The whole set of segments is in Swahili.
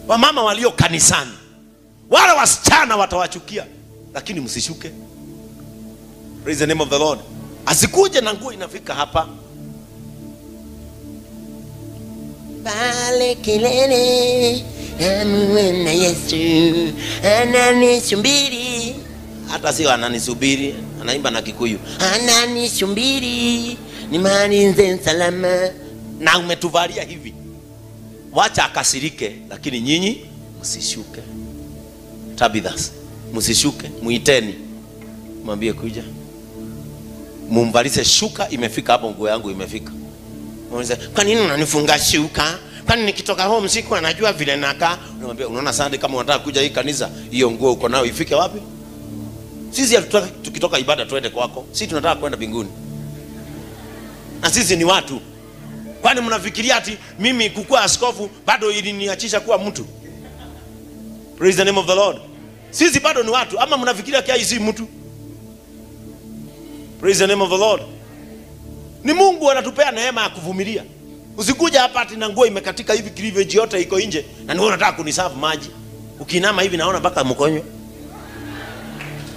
Wamama walio kanisani, wale wasichana watawachukia, lakini msishuke. Praise the name of the Lord. Asikuje na nguo inafika hapa. Pale kilele namuona Yesu ananisubiri. Hata sio ananisubiri, anaimba na Kikuyu. Ananisubiri nimalize salama. Na umetuvalia hivi. Wacha akasirike, lakini nyinyi msishuke. Tabithas, msishuke, muiteni. Mwambie kuja. Mumvalishe shuka, imefika hapo, nguo yangu imefika. Muulize, kwa nini unanifunga shuka? Kwani nikitoka home siku anajua vile nakaa? Unamwambia, unaona Sunday kama unataka kuja hii kanisa, hiyo nguo uko nayo ifike wapi? Sisi hatutaki tukitoka ibada tuende kwako. Sisi tunataka kwenda mbinguni. Na sisi ni watu. Kwani mnafikiria ati mimi kukua askofu bado iliniachisha kuwa mtu? Praise the name of the Lord. Sisi bado ni watu. Ama mnafikiria kia si mtu? Praise the name of the Lord. Ni Mungu anatupea neema ya kuvumilia. Usikuja hapa ati na nguo imekatika hivi, cleavage yote iko nje, na ni wewe unataka kuniserve maji. Ukiinama hivi naona mpaka mkonyo.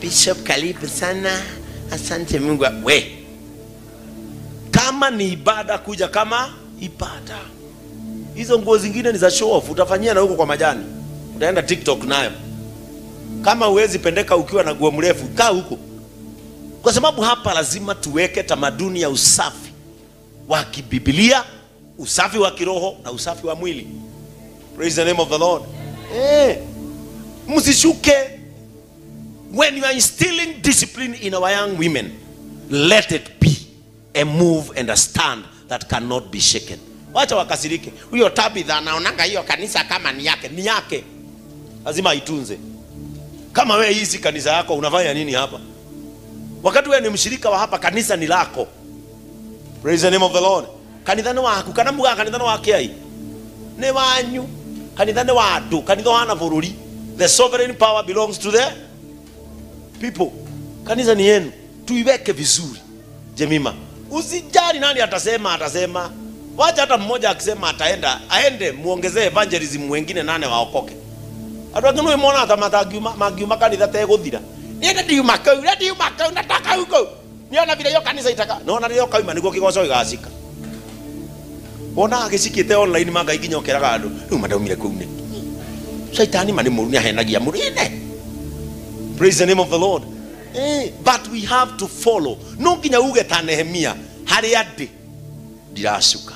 Bishop, karibu sana. Asante Mungu. We. Kama ni ibada, kuja kama ibada. Hizo nguo zingine ni za show off, utafanyia na huko kwa majani. Utaenda TikTok nayo. Kama huwezi pendeka ukiwa na nguo mrefu, kaa huko. Kwa sababu hapa lazima tuweke tamaduni ya usafi wa kibiblia, usafi wa kiroho na usafi wa mwili. Praise the name of the Lord. Msishuke. When you are instilling discipline in our young women, let it be a move and a stand that cannot be shaken. Wacha wakasirike. Huyo Tabitha anaonanga hiyo kanisa kama ni yake, ni yake. Lazima aitunze. Kama wewe hii si kanisa yako, unafanya nini hapa? Wakati wewe ni mshirika wa hapa, kanisa ni lako. Praise the name of the Lord. Kanitha ni waku, kana muga kanitha ni wake ai. Ni wanyu. Kanitha ni wa andu, kanitha wana bururi. The sovereign power belongs to the people. Kanisa ni yenu. Tuiweke vizuri. Jemima, usijali nani atasema, atasema. Wacha hata mmoja akisema ataenda, aende muongezee evangelism wengine 8 waokoke. Andu angĩ nĩ mona ta matangiuma mangiuma kanitha teguthira. Niende ndiuma kau, ndiuma kau, nataka huko. Niona vile hiyo kanisa itaka. Naona rĩo kauma niguo kĩgoco gĩgacika. Wona agĩcikĩte online manga ikinya ũkeraga andũ. Rĩu mandaumire kũu nĩ. Shaitani ma nĩ mũru, nĩ ahenagia mũru ine. Praise the name of the Lord. But we have to follow. No nginya uge ta Nehemia, harĩa ndĩ ndiracuka.